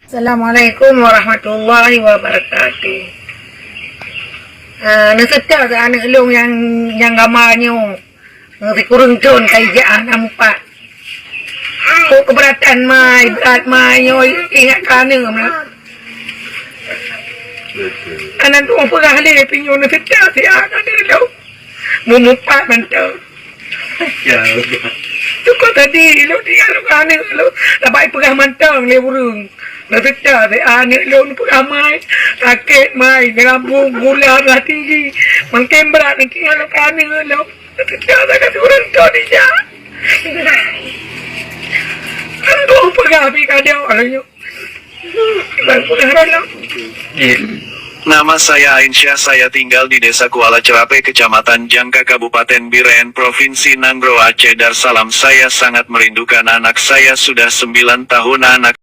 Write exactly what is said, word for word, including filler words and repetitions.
Assalamualaikum warahmatullahi wabarakatuh. Ah, neuseutôt aneuk lôn nyang, nyang gama nyoe. Ngon sikureueng thon ka ijak aneuk meupat. Kok keberatan mai, berat mai nyoe ingat ka aneuk meunan. Aneuk lôn peugah lé pinyueng neuseutôt siat aneuk lôn. Meumeupat mantong. Ya. Syukur tadi lôn tinggai lôn aneuk lôn. Tabai peugah mantong lé ureueng. Neuseutôt siat aneuk lôn peugah mai. Sakét mai, lambung, gula darah tinggi. Makin berat neutinggai lôn aneuk lôn. Neuseutôt siat ureueng thon ijak. Kan lôn peugah pi kadang lôn nyoe. Bang peugah lôn. Nama saya Ainsyah, saya tinggal di Desa Kuala Cerape, Kecamatan Jangka, Kabupaten Bireuen, Provinsi Nanggroe Aceh Darussalam. Saya sangat merindukan anak saya, sudah sembilan tahun anak